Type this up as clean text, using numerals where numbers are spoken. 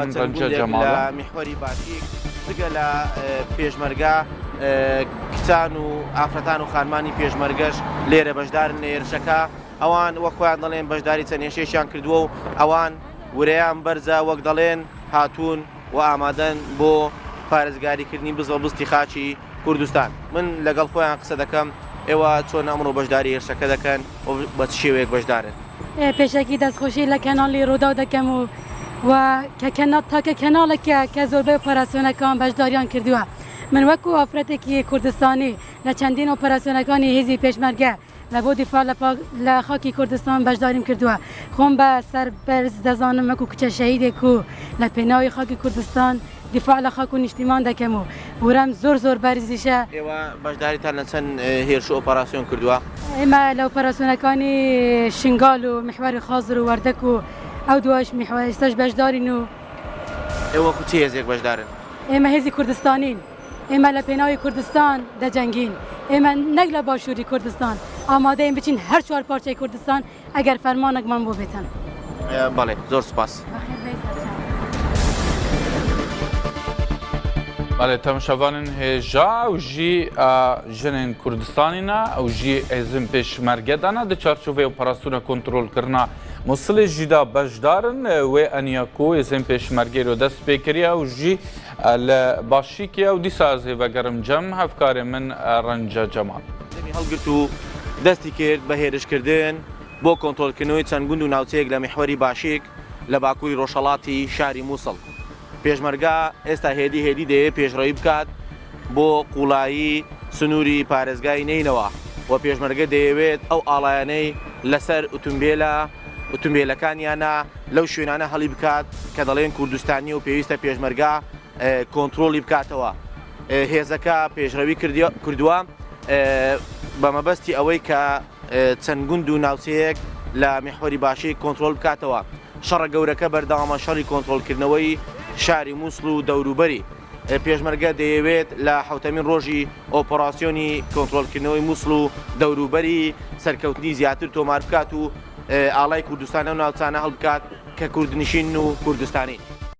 من چەند ڕەنجە گوندێک لە جەماڵە. میحوەری باشیک جگە لە پێشمەرگە کچان و ئافرەتان و خانمانی پێشمەرگەش لێرە بەشدارن لە هێرشەکە ئەوان وەک خۆیان دەڵێن بەشداری چەند هێرشێکیان کردووە و ئەوان ورەیان بەرزە وەک دەڵێن هاتوون و ئامادەن بۆ پارێزگاریکردنی بزە بستی خاکی کوردستان. من لەگەڵ خۆیان قسە دەکەم، ئێوە چۆن ئەمڕۆ بەشداری هێرشەکە دەکەن و بە چ شێوەیەک بەشدارن؟ پێشەکی دەستخۆشی لە کەناڵی ڕووداو دەکەم و و کە کەنا تاکە کەناڵێکە کە زۆربەی ئۆپەراسیۆنەکان بەشداریان کردووە. من وەکو ئافرەتێکی کوردستانی لە چەندین ئۆپەراسیۆنەکانی هێزی پێشمەرگە لە بۆ دیفاع لە پاک لە خاکی کوردستان بەشداریم کردووە. خۆم بە سەربەرز دەزانم وەکو کچە شەهیدێک و لە پێناوی خاکی کوردستان دیفاع لە خاک و نیشتیمان دەکەم و ورەم زۆر زۆر بەرزیشە. ئێوە بەشداریتان لە چەند هێرش و ئۆپەراسیۆن کردووە؟ ئێمە لە ئۆپەراسیۆنەکانی شنگال و میحوەری خازر و وەردەک و ئەو دوایش میحوەر ئێستاش بەشدارین و. ئێوە وەکو چ هێزێک بەشدارن؟ ئێمە هێزی کوردستانین. ئێمە لە پێناوی کوردستان دەجەنگین. ئێمە نەک لە باشووری کوردستان، ئامادەین بچین هەر چوارپارچەی کوردستان ئەگەر فەرمانێکمان بۆ بێتن. بەڵێ زۆر سوپاس. بەڵێ تەمشەڤانن هێژا ئەو ژی ژنên Kurdistanê ne ew jî hêzên pêşmerge de ne di çarçoveyê operasyona kontrolkirina Musilê jî de beşdar in wê eniya ku hêzên pêşmergê ro dest pê kiriye ew jî li Başîkê ew dîsa ez ê vegerim cem hevkarê min Renca Cemal. دەمی هەڵگرت و دەستی کرد بە هێرشکردن بۆ کۆنترۆڵکردنەوەی چەند گوند و ناوچەیەک لە میحوەری باشیک لە باکووری ڕۆژهەڵاتی شاری مووسڵ. پێشمەرگە ئێستا هێدی هێدی دەیەوێت پێشڕەوی بکات بۆ قوڵایی سنووری پارێزگای نەینەوا و پێشمەرگە دەیەوێت ئەو ئاڵایانەی لەسەر ئوتومبێلە ئوتومبێلەکانیانە لەو شوێنانە هەڵی بکات کە دەڵێن کوردستانیە و پێویستە پێشمەرگە کۆنترۆڵی بکاتەوە. هێزەکە پێشڕەوی کردووە بە مەبەستی ئەوەی کە چەند گوند و ناوچەیەک لە میحوەری باشیک کۆنترۆڵ بکاتەوە. شەڕە گەورەکە بەردەوامە شەڕی کۆنترۆڵکردنەوەی شاری موسڵ و دەوروبەری. پێشمەرگە دەیەوێت لە حەوتەمین ڕۆژی ئۆپەراسیۆنی کۆنترۆڵکردنەوەی موسڵ و دەوروبەری سەرکەوتنی زیاتر تۆمار بکات و ئاڵای کوردستان لەو ناوچانە هەڵبکات کە کوردنشینن و کوردستانین.